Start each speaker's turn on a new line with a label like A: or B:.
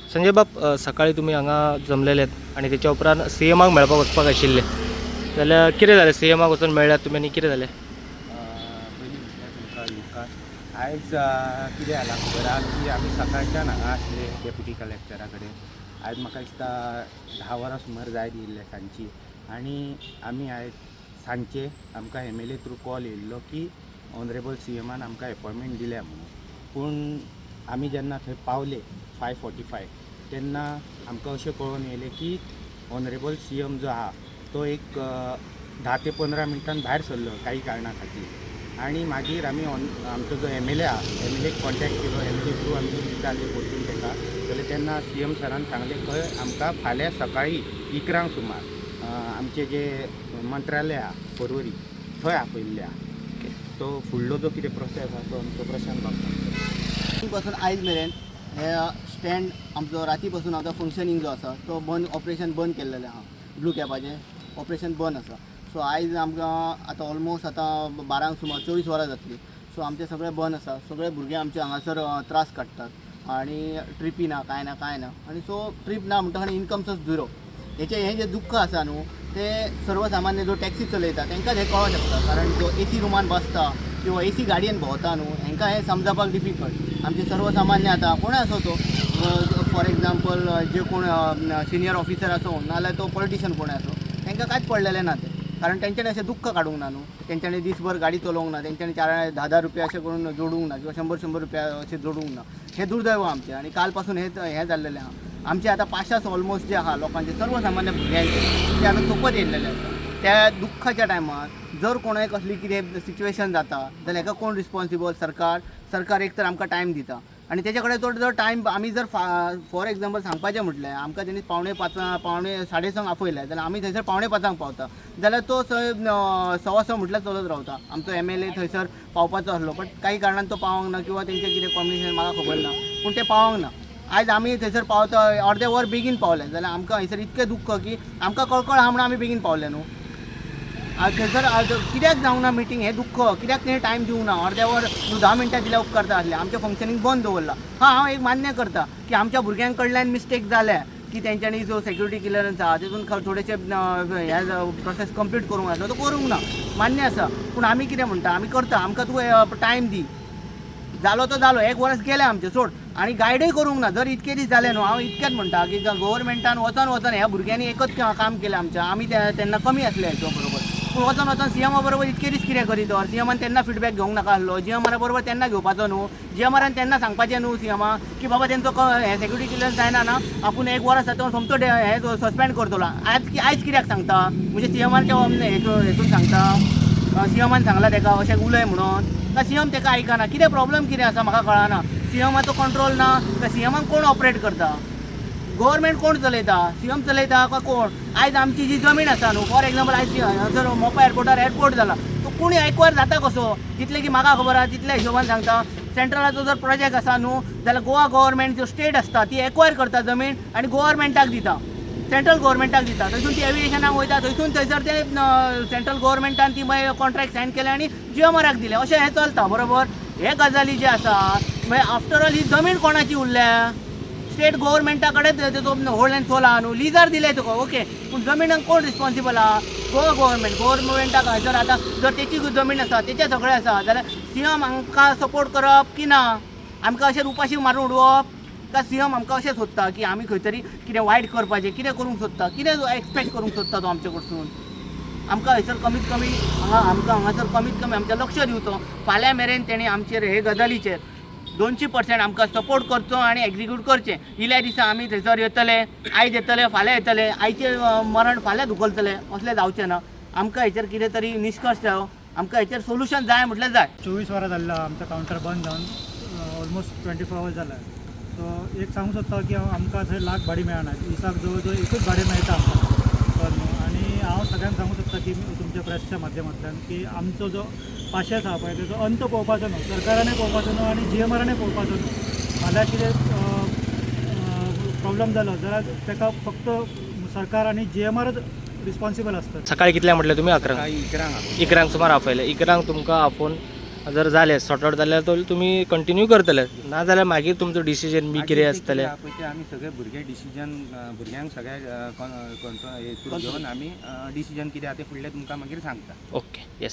A: संजय बाब, सकाळी तुमी हांगा जमलेले आनी तेच्या उपरांत सी एमाक मेळपाक वचपाक आशिल्ले, जाल्यार कितें जालें? सी एमाक वचून मेळ्ळ्यात तुमी आनी कितें जालें?
B: पयलीं म्हटल्यार तुमकां येवकार. आयज कितें जालां खबर आहा की आमी सकाळच्यान हांगा आसले डेप्युटी कलेक्टरा कडेन. आयज म्हाका दिसता 10 वरां सुमार जायत येयल्ले सांजची आनी आमी आयज सांजचे आमकां एमएलए थ्रू कॉल येयल्लो की ऑनरेबल सी एमान आमकां एपॉयंटमेंट दिल्या म्हणून. पूण आमी जेन्ना थंय पावले 5:45, तेन्ना आमकां अशें कळोन येयलें की ऑनरेबल सी एम जो आहा तो एक 10 ते 15 मिनटान भायर सरलो काही कारणा खातीर. आनी मागीर आमी ऑन आमचो जो एमएलए आहा, एमएलएक कॉन्टेक्ट केलो. एमएलए थ्रू आमी विचारलें परतून ताका, जाल्यार तेन्ना सी एम सरान सांगलें खंय आमकां फाल्यां सकाळीं 11 सुमार आमचें जें मंत्रालय आहा पर्वरी थंय आपयल्लें आहा. तो फुडलो जो कितें प्रोसेस आहा तो आमचो प्रशांत बाब सांगतलो.
C: पासून आयज मेरेन हे स्टँड आमचो राती पासून आतां फंक्शनींग जो आसा तो बंद, ऑपरेशन बंद केल्लेलें आहा. ब्लू कॅबाचें ऑपरेशन बंद आसा. सो आयज आमकां आतां ऑलमोस्ट आतां 12 सुमार 24 वरां जातलीं. सो आमचें सगळें बंद आसा. सगळे भुरगे आमचे हांगासर त्रास काडटात आनी ट्रिपी ना, कांय ना, कांय ना. आनी सो ट्रीप ना म्हणटकच इनकम सोर्स झिरो. हेचें हें जें दुख्ख आसा न्हू, तें सर्वसामान्य जो टॅक्सी चलयता तांकांच हें कळोंक शकता, कारण जो एसी रुमान बसता किंवा एसी गाडयेन भोंवता न्हू, हेंकां हें समजपाक डिफिकल्ट. आमचे सर्वसामान्य आतां कोणूय आसो, तो फॉर एग्जाम्पल जे कोण सिनियर ऑफिसर आसूं नाजाल्यार तो पॉलिटिशियन कोण आसूं, तांकां कांयच पडलेलें ना तें, कारण तेंच्यांनी अशें दुख्ख काडूंक ना न्हू. तेंच्यांनी दीसभर गाडी चलोवंक ना, तेंच्यांनी चार धा धा रुपया अशें करून जोडूंक ना किंवा शंबर शंबर रुपया अशें जोडूंक ना. हें दुर्दैव आमचें. आनी काल पासून हें हें जाल्लेलें आहा. आमचे आतां पाशास ऑलमोस्ट जे आहा लोकांचे, सर्वसामान्य भुरग्यांचे, ते आतां सोंपत येयल्लेले आसा. त्या दुख्खाच्या टायमार जर कोणाय कसली कितें सिच्युएशन जाता जाल्यार हेका कोण रिस्पॉन्सिबल? सरकार. सरकार एक तर आमकां टायम दिता आनी तेच्या कडेन तो जर टायम आमी जर फॉर एग्जाम्पल सांगपाचें म्हटलें, आमकां तेणी 4:45, 5:45 आपयलें जाल्यार आमी थंयसर 4:45 पावता, जाल्यार तो थंय 6:15 म्हटल्यार चलत रावता. आमचो एमएलए थंयसर पावपाचो आसलो, बट काही कारणान तो पावोंक ना किंवा तेंचें कितें कॉम्बिनेशन म्हाका खबर ना, पूण ते पावोंक ना. आयज आमी थंयसर पावता अर्दें वर बेगीन पावले, जाल्यार आमकां हयसर इतकें दुख्ख की आमकां कळकळ आहा म्हणून आमी बेगीन पावले न्हू. आज थंयसर आज कित्याक जावंक ना मिटींग हें दुख्ख. कित्याक तेणी टायम दिवंक ना? अर्दें वर न्हू, 10 मिनटां दिल्यार उपकारता आसलें. आमचें फंक्शनींग बंद दवरलां. हां, हांव एक मान्य करता की आमच्या भुरग्यां कडल्यान मिस्टेक जाल्या की तेंच्यांनी जो सेक्युरिटी क्लियरन्स आहा तेतून थोडेशे हे प्रोसेस कंप्लीट करूंक आसलो, तो करूंक ना, मान्य आसा. पूण आमी कितें म्हणटा, आमी करता, आमकां तूं टायम दी. जालो तो जालो, एक वर्स गेलें आमचें सोड. आनी गायडूय करूंक ना. जर इतके दीस जाले न्हू, हांव इतकेंच म्हणटा की गोवोरमेंटान वचोन वचोन ह्या भुरग्यांनी एकच काम केलें आमचें. आमी तेन्ना कमी आसले हेच्या बरोबर, पूण वचोन वचोन सीएमा बरोबर इतके दीस कितें करीत? तर सीएमान तेन्ना फिडबॅक घेवंक नाका आसलो? जीएमआरा बरोबर तेन्ना घेवपाचो न्हू? जीएमआरान तेन्ना सांगपाचें न्हू सीएमा की बाबा तेंचो हें सेक्युरिटी क्लियरन्स जायना ना, आपूण एक वर आसा तो सोमतो हें सस्पेंड करतलो. आज आयज कित्याक सांगता? म्हणजे सीएमान हेतून सांगता, सीएमान सांगला तेका अशें उलय म्हणून, काय सीएम तेका आयकना? कितें प्रॉब्लम कितें आसा म्हाका कळना. सीएमाचो कंट्रोल ना काय सीएमाक कोण ऑपरेट करता? गव्हर्मेंट कोण चलयता? सीएम चलयता काय कोण? आयज आमची जी जमीन आसा न्हू, फॉर एग्जाम्पल आयज जर मोपा एअरपोर्टार एअरपोर्ट जाला, तो कोणी एक्वायर जाता कसो? जितलें की म्हाका खबर आहा तितल्या हिशोबान सांगता. सेंट्रलाचो जर प्रोजेक्ट आसा न्हू, जाल्यार गोवा गव्हर्मेंट जो स्टेट आसता ती एक्वायर करता जमीन आनी गव्हर्मेंटाक दिता, सेंट्रल गव्हर्मेंटाक दिता. थंयसून ती एविएशनाक वयता. थंयसून थंयसर ते सेंट्रल गव्हर्मेंटान ती मागीर कॉन्ट्रॅक्ट सायन केलें आनी जीएमआराक दिलें. अशें हें चलता, बरोबर? हे गजाली जे आसा, मागीर आफ्टर ऑल ही जमीन कोणाची उरल्या? स्टेट गव्हर्मेंटा कडेन तेचो होल्ड अँड सोल आहा न्हू. लिजार दिले तुका, ओके, पूण जमिनाक कोण रिस्पॉन्सिबल आहा? गोवा गव्हर्मेंट. गव्हर्मेंटाक जर आतां जर तेची जमीन आसा, तेचें सगळें आसा, जाल्यार सीएम आमकां सपोर्ट करप की ना? आमकां अशें उपाशी मारून उडोवप काय सीएम आमकां अशें सोदता की आमी खंय तरी कितें वायट करपाचें, कितें करूंक सोदता, कितें एक्सपेक्ट करूंक सोदता तो आमचे कडसून? आमकां हयसर कमीत कमी हांगा आमकां हांगासर कमीत कमी आमचें लक्ष दिवचो. फाल्यां मेरेन तेणी आमचेर हे गजालीचेर 200% आमकां सपोर्ट करचो आनी एक्जिक्यूट करचें. इल्या दिसा आमी थंयसर येतले, आयज येतले, फाल्यां येतले, आयचें मरण फाल्यां धुकलतले, असलें जावचें ना. आमकां हेचेर कितें तरी निश्कर्श जायो. आमकां हेचेर सोल्युशन जाय म्हटल्यार जाय.
D: 24 वरां जाल्लें आहा आमचो कावंटर बंद जावन, ऑलमोस्ट 24 आवर्स जाले. सो एक सांगूंक सोदता की हांव आमकां थंय लाख भाडीं मेळना. दिसाक जवळ जवळ एकूच भाडें मेळटा आमकां, कळ्ळें न्हू? आनी हांव सगळ्यांक सांगूंक सोदता की तुमच्या प्रेसच्या माध्यमांतल्यान की आमचो जो पाशेंस आहा पळय, तेजो अंत पळोवपाचो न्हू. सरकारानय पळोवपाचो न्हू आनी जीएमआरानय पळोवपाचो न्हू. फाल्यां कितें प्रॉब्लम जालो जाल्यार ताका फक्त सरकार आनी जीएमआरच रिस्पॉन्सिबल आसतात.
A: सकाळी कितल्यांक म्हटलें तुमी? 11?
B: सकाळी 11 आपयलें.
A: 11 सुमार आपयलें. 11 तुमकां आपोवन जर जालें सॉर्ट आवट जाल्यार तो तुमी कंटिन्यू करतले, ना जाल्यार मागीर तुमचो डिसिजन बी कितें आसतलें?
B: पळय ते आमी सगळे भुरगे डिसिजन, भुरग्यांक सगळे कंट्रोल हेतून घेवन आमी डिसिजन कितें आहा तें फुडलें तुमकां मागीर सांगता.
A: Okay, yes.